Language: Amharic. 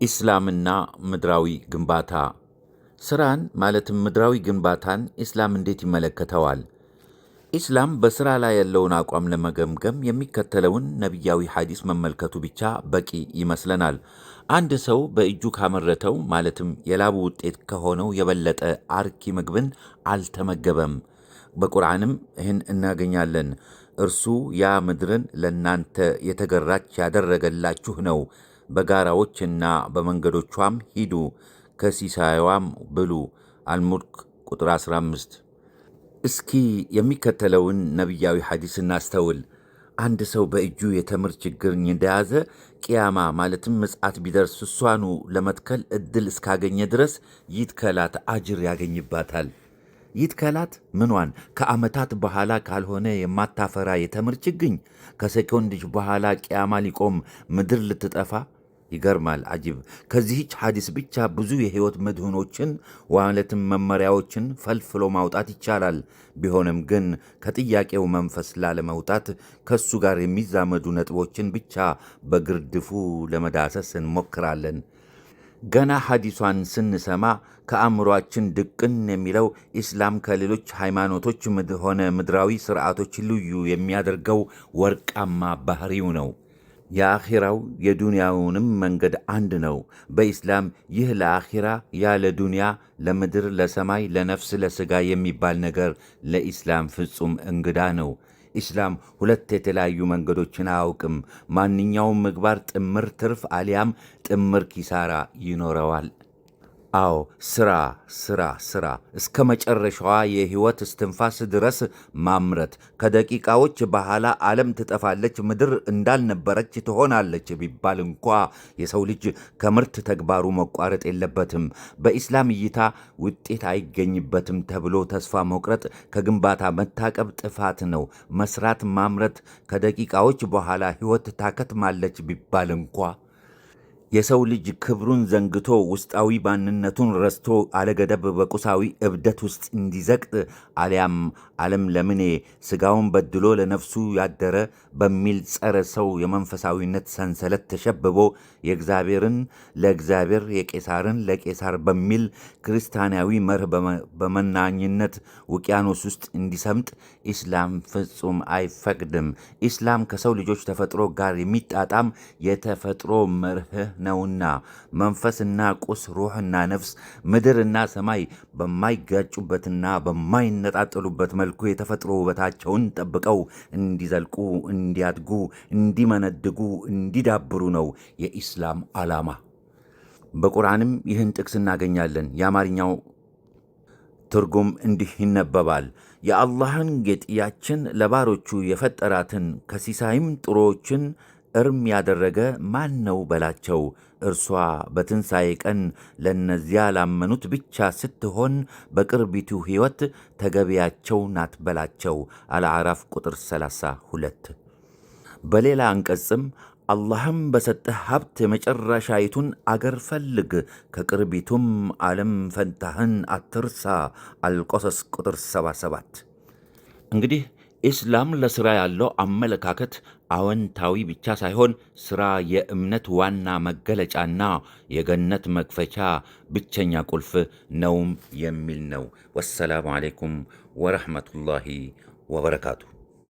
ኢስላምና ምድራዊ ግንባታ። ስራን ማለትም ምድራዊ ግንባታን ኢስላም እንዴት ይመለከተዋል? ኢስላም በስራ ላይ ያለውን አቋም ለመገምገም የሚከተለውን ነቢያዊ ሐዲስ መመልከቱ ብቻ በቂ ይመስለናል። አንድ ሰው በእጁ ካመረተው ማለትም የላቡ ውጤት ከሆነው የበለጠ አርኪ ምግብን አልተመገበም። በቁርአንም ይህን እናገኛለን። እርሱ ያ ምድርን ለእናንተ የተገራች ያደረገላችሁ ነው። በጋራዎችና በመንገዶቿም ሂዱ፣ ከሲሳይዋም ብሉ። አልሙልክ ቁጥር 15። እስኪ የሚከተለውን ነቢያዊ ሐዲስ እናስተውል። አንድ ሰው በእጁ የተምር ችግኝ እንደያዘ ቅያማ ማለትም ምጽአት ቢደርስ እሷኑ ለመትከል እድል እስካገኘ ድረስ ይትከላት፣ አጅር ያገኝባታል። ይትከላት ምኗን? ከዓመታት በኋላ ካልሆነ የማታፈራ የተምር ችግኝ ከሴኮንዶች በኋላ ቅያማ ሊቆም ምድር ልትጠፋ ይገርማል። አጂብ! ከዚህች ሐዲስ ብቻ ብዙ የህይወት መድህኖችን ማለትም መመሪያዎችን ፈልፍሎ ማውጣት ይቻላል። ቢሆንም ግን ከጥያቄው መንፈስ ላለመውጣት ከሱ ጋር የሚዛመዱ ነጥቦችን ብቻ በግርድፉ ለመዳሰስ እንሞክራለን። ገና ሐዲሷን ስንሰማ ከአእምሯችን ድቅን የሚለው ኢስላም ከሌሎች ሃይማኖቶች ሆነ ምድራዊ ስርዓቶች ልዩ የሚያደርገው ወርቃማ ባህሪው ነው። የአኺራው የዱንያውንም መንገድ አንድ ነው። በኢስላም ይህ ለአኺራ ያ ለዱንያ፣ ለምድር፣ ለሰማይ፣ ለነፍስ፣ ለስጋ የሚባል ነገር ለኢስላም ፍጹም እንግዳ ነው። ኢስላም ሁለት የተለያዩ መንገዶችን አያውቅም። ማንኛውም ምግባር ጥምር ትርፍ አሊያም ጥምር ኪሳራ ይኖረዋል። አዎ፣ ስራ፣ ስራ፣ ስራ፣ እስከ መጨረሻዋ የህይወት እስትንፋስ ድረስ ማምረት። ከደቂቃዎች በኋላ ዓለም ትጠፋለች፣ ምድር እንዳልነበረች ትሆናለች ቢባል እንኳ የሰው ልጅ ከምርት ተግባሩ መቋረጥ የለበትም። በኢስላም እይታ ውጤት አይገኝበትም ተብሎ ተስፋ መቁረጥ፣ ከግንባታ መታቀብ ጥፋት ነው። መስራት፣ ማምረት ከደቂቃዎች በኋላ ህይወት ታከትማለች ቢባል እንኳ የሰው ልጅ ክብሩን ዘንግቶ፣ ውስጣዊ ማንነቱን ረስቶ፣ አለገደብ በቁሳዊ እብደት ውስጥ እንዲዘቅጥ አሊያም ዓለም ለምኔ፣ ስጋውን በድሎ ለነፍሱ ያደረ በሚል ጸረ ሰው የመንፈሳዊነት ሰንሰለት ተሸብቦ የእግዚአብሔርን ለእግዚአብሔር የቄሳርን ለቄሳር በሚል ክርስቲያናዊ መርህ በመናኝነት ውቅያኖስ ውስጥ እንዲሰምጥ ኢስላም ፍጹም አይፈቅድም። ኢስላም ከሰው ልጆች ተፈጥሮ ጋር የሚጣጣም የተፈጥሮ መርህ ነውና መንፈስና ቁስ፣ ሩህና ነፍስ፣ ምድርና ሰማይ በማይጋጩበትና በማይነጣጠሉበት መልኩ የተፈጥሮ ውበታቸውን ጠብቀው እንዲዘልቁ፣ እንዲያድጉ፣ እንዲመነድጉ፣ እንዲዳብሩ ነው የኢስላም ዓላማ። በቁርአንም ይህን ጥቅስ እናገኛለን። የአማርኛው ትርጉም እንዲህ ይነበባል። የአላህን ጌጥ ያችን ለባሮቹ የፈጠራትን ከሲሳይም ጥሩዎችን እርም ያደረገ ማን ነው በላቸው። እርሷ በትንሣኤ ቀን ለእነዚያ ላመኑት ብቻ ስትሆን በቅርቢቱ ሕይወት ተገቢያቸው ናት በላቸው። አልዓራፍ ቁጥር 32። በሌላ አንቀጽም አላህም በሰጠህ ሀብት የመጨረሻይቱን አገር ፈልግ፣ ከቅርቢቱም ዓለም ፈንታህን አትርሳ። አልቆሰስ ቁጥር 77። እንግዲህ ኢስላም ለስራ ያለው አመለካከት አወንታዊ ብቻ ሳይሆን ስራ የእምነት ዋና መገለጫና የገነት መክፈቻ ብቸኛ ቁልፍ ነውም የሚል ነው። ወሰላሙ ዓለይኩም ወረሕመቱላሂ ወበረካቱ።